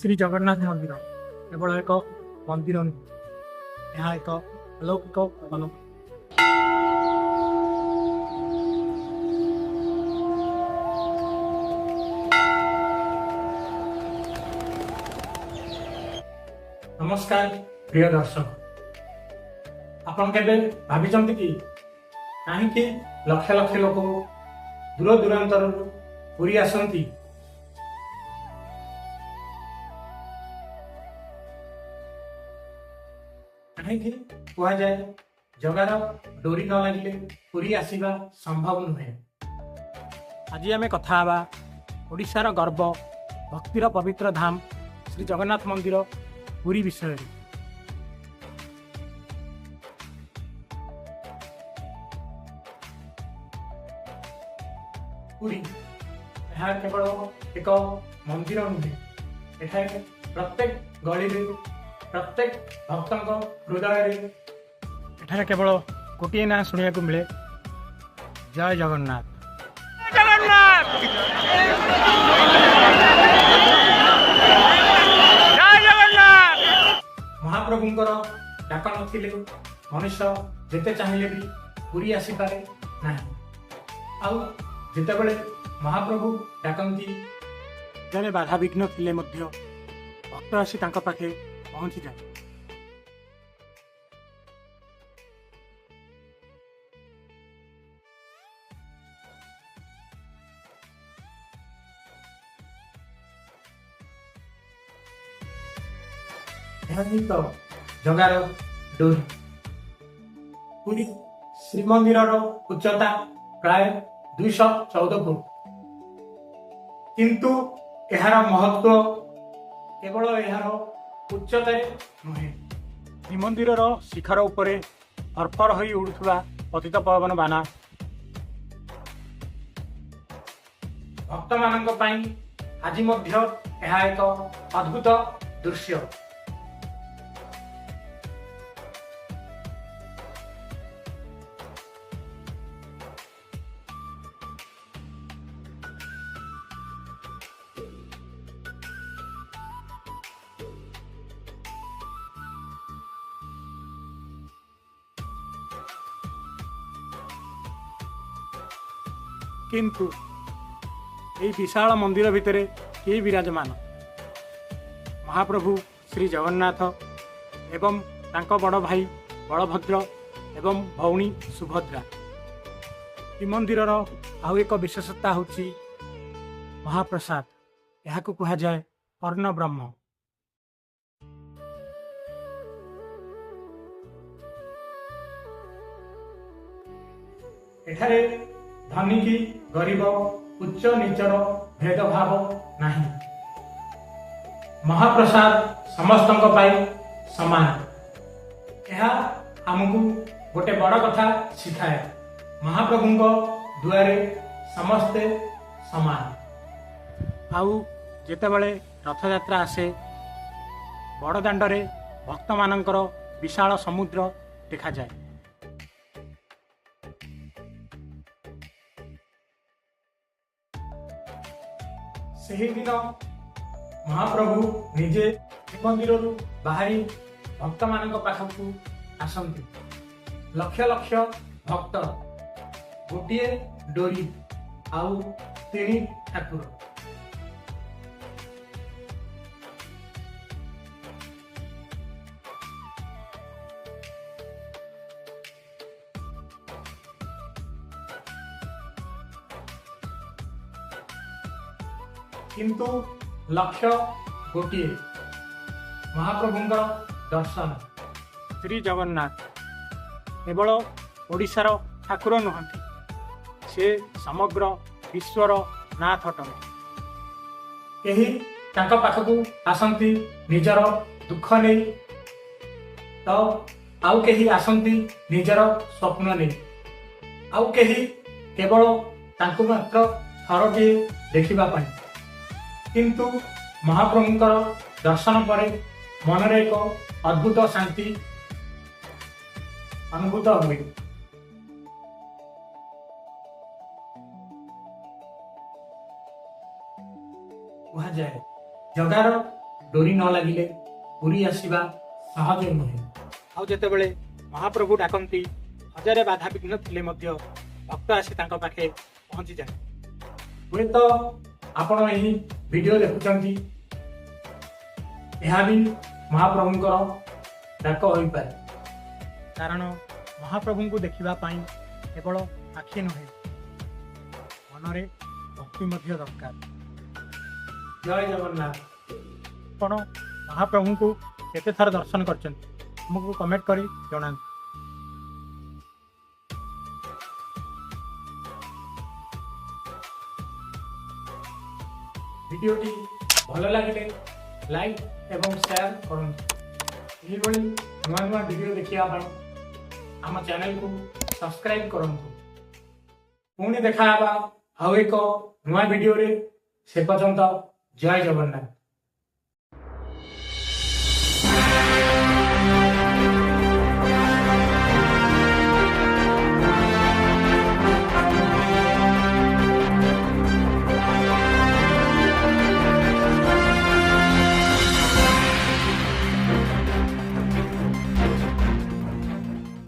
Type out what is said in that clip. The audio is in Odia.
ଶ୍ରୀ ଜଗନ୍ନାଥ ମନ୍ଦିର କେବଳ ଏକ ମନ୍ଦିର ନୁହେଁ, ଏହା ଏକ ଅଲୌକିକ ଅନୁଭୂତି। ନମସ୍କାର ପ୍ରିୟ ଦର୍ଶକ, ଆପଣ କେବେ ଭାବିଛନ୍ତି କି କାହିଁକି ଲକ୍ଷ ଲକ୍ଷ ଲୋକ ଦୂର ଦୂରାନ୍ତରରୁ ପୁରୀ ଆସନ୍ତି? କାହିଁକି କୁହାଯାଏ ଜଗାର ଡୋରି ନ ଲାଗିଲେ ପୁରୀ ଆସିବା ସମ୍ଭବ ନୁହେଁ? ଆଜି ଆମେ କଥା ହେବା ଓଡ଼ିଶାର ଗର୍ବ, ଭକ୍ତିର ପବିତ୍ର ଧାମ ଶ୍ରୀ ଜଗନ୍ନାଥ ମନ୍ଦିର ପୁରୀ ବିଷୟରେ। ପୁରୀ ଏହା କେବଳ ଏକ ମନ୍ଦିର ନୁହେଁ, ଏଠାରେ ପ୍ରତ୍ୟେକ ଗଳିରେ, ପ୍ରତ୍ୟେକ ଭକ୍ତଙ୍କ ହୃଦୟରେ ଏଠାରେ କେବଳ ଗୋଟିଏ ନାଁ ଶୁଣିବାକୁ ମିଳେ, ଜୟ ଜଗନ୍ନାଥ। ଜଗନ୍ନାଥ, ଜୟ ଜଗନ୍ନାଥ। ମହାପ୍ରଭୁଙ୍କର ଡାକ ନଥିଲେ ମଣିଷ ଯେତେ ଚାହିଁଲେ ବି ପୁରୀ ଆସିପାରେ ନାହିଁ। ଆଉ ଯେତେବେଳେ ମହାପ୍ରଭୁ ଡାକନ୍ତି, ଜଣେ ବାଧାବିଘ୍ନ ଥିଲେ ମଧ୍ୟ ଭକ୍ତ ଆସି ତାଙ୍କ ପାଖେ ପହଞ୍ଚିଯାଏ। ଏହା ହିଁ ତ ଜଗାର ଡୋରି। ପୁରୀ ଶ୍ରୀମନ୍ଦିରର ଉଚ୍ଚତା ପ୍ରାୟ 214 ଫୁଟ, କିନ୍ତୁ ଏହାର ମହତ୍ଵ କେବଳ ଏହାର ଉଚ୍ଚତାରେ ନୁହେଁ। ଶ୍ରୀମନ୍ଦିରର ଶିଖର ଉପରେ ଫରଫର ହୋଇ ଉଡୁଥିବା ପତିତ ପାବନ ବାନା ଭକ୍ତମାନଙ୍କ ପାଇଁ ଆଜି ମଧ୍ୟ ଏହା ଏକ ଅଦ୍ଭୁତ ଦୃଶ୍ୟ। କିନ୍ତୁ ଏହି ବିଶାଳ ମନ୍ଦିର ଭିତରେ କିଏ ବିରାଜମାନ? ମହାପ୍ରଭୁ ଶ୍ରୀ ଜଗନ୍ନାଥ ଏବଂ ତାଙ୍କ ବଡ଼ ଭାଇ ବଳଭଦ୍ର ଏବଂ ଭଉଣୀ ସୁଭଦ୍ରା। ଶ୍ରୀମନ୍ଦିରର ଆଉ ଏକ ବିଶେଷତା ହେଉଛି ମହାପ୍ରସାଦ। ଏହାକୁ କୁହାଯାଏ ଅନ୍ନ ବ୍ରହ୍ମ। ଏଠାରେ ଧନୀ କି ଗରିବ, ଉଚ୍ଚ ନୀଚର ଭେଦଭାବ ନାହିଁ। ମହାପ୍ରସାଦ ସମସ୍ତଙ୍କ ପାଇଁ ସମାନ। ଏହା ଆମକୁ ଗୋଟେ ବଡ଼ କଥା ଶିଖାଏ, ମହାପ୍ରଭୁଙ୍କ ଦୁଆରେ ସମସ୍ତେ ସମାନ। ଆଉ ଯେତେବେଳେ ରଥଯାତ୍ରା ଆସେ, ବଡ଼ ଦାଣ୍ଡରେ ଭକ୍ତମାନଙ୍କର ବିଶାଳ ସମୁଦ୍ର ଦେଖାଯାଏ। ସେହିଦିନ ମହାପ୍ରଭୁ ନିଜେ ଶ୍ରୀମନ୍ଦିରରୁ ବାହାରି ଭକ୍ତମାନଙ୍କ ପାଖକୁ ଆସନ୍ତି। ଲକ୍ଷ ଲକ୍ଷ ଭକ୍ତ, ଗୋଟିଏ ଡୋରି ଆଉ ତିନି ଠାକୁର। କିନ୍ତୁ ଲକ୍ଷ୍ୟ ଗୋଟିଏ, ମହାପ୍ରଭୁଙ୍କର ଦର୍ଶନ। ଶ୍ରୀ ଜଗନ୍ନାଥ କେବଳ ଓଡ଼ିଶାର ଠାକୁର ନୁହନ୍ତି, ସେ ସମଗ୍ର ବିଶ୍ୱର ନାଥ ଅଟନ୍ତି। କେହି ତାଙ୍କ ପାଖକୁ ଆସନ୍ତି ନିଜର ଦୁଃଖ ନେଇ, ତ ଆଉ କେହି ଆସନ୍ତି ନିଜର ସ୍ୱପ୍ନ ନେଇ, ଆଉ କେହି କେବଳ ତାଙ୍କୁ ମାତ୍ର ଥରଟିଏ ଦେଖିବା ପାଇଁ। କିନ୍ତୁ ମହାପ୍ରଭୁଙ୍କର ଦର୍ଶନ ପରେ ମନରେ ଏକ ଅଦ୍ଭୁତ ଶାନ୍ତି ଅନୁଭୂତ ହୁଏ। କୁହାଯାଏ ଜଗାର ଡୋରି ନ ଲାଗିଲେ ପୁରୀ ଆସିବା ସହଜ ନୁହେଁ। ଆଉ ଯେତେବେଳେ ମହାପ୍ରଭୁ ଡାକନ୍ତି, ହଜାରେ ବାଧାବିଘ୍ନ ଥିଲେ ମଧ୍ୟ ଭକ୍ତ ଆସି ତାଙ୍କ ପାଖେ ପହଞ୍ଚିଯାଏ। ହୁଏତ ଆପଣ ଏହି ଭିଡ଼ିଓ ଦେଖୁଛନ୍ତି, ଏହା ବି ମହାପ୍ରଭୁଙ୍କର ଡାକ ହୋଇପାରେ। କାରଣ ମହାପ୍ରଭୁଙ୍କୁ ଦେଖିବା ପାଇଁ କେବଳ ଆଖି ନୁହେଁ, ମନରେ ଭକ୍ତି ମଧ୍ୟ ଦରକାର। ଜୟ ଜଗନ୍ନାଥ। ଆପଣ ମହାପ୍ରଭୁଙ୍କୁ କେତେ ଥର ଦର୍ଶନ କରିଛନ୍ତି, ଆମକୁ କମେଣ୍ଟ କରି ଜଣାନ୍ତୁ। ଭିଡ଼ିଓଟି ଭଲ ଲାଗିଲେ ଲାଇକ୍ ଏବଂ ସେୟାର କରନ୍ତୁ। ଏହିଭଳି ନୂଆ ନୂଆ ଭିଡ଼ିଓ ଦେଖିବା ପାଇଁ ଆମ ଚ୍ୟାନେଲକୁ ସବସ୍କ୍ରାଇବ କରନ୍ତୁ। ପୁଣି ଦେଖା ହେବା ଆଉ ଏକ ନୂଆ ଭିଡ଼ିଓରେ। ସେ ପର୍ଯ୍ୟନ୍ତ ଜୟ ଜଗନ୍ନାଥ।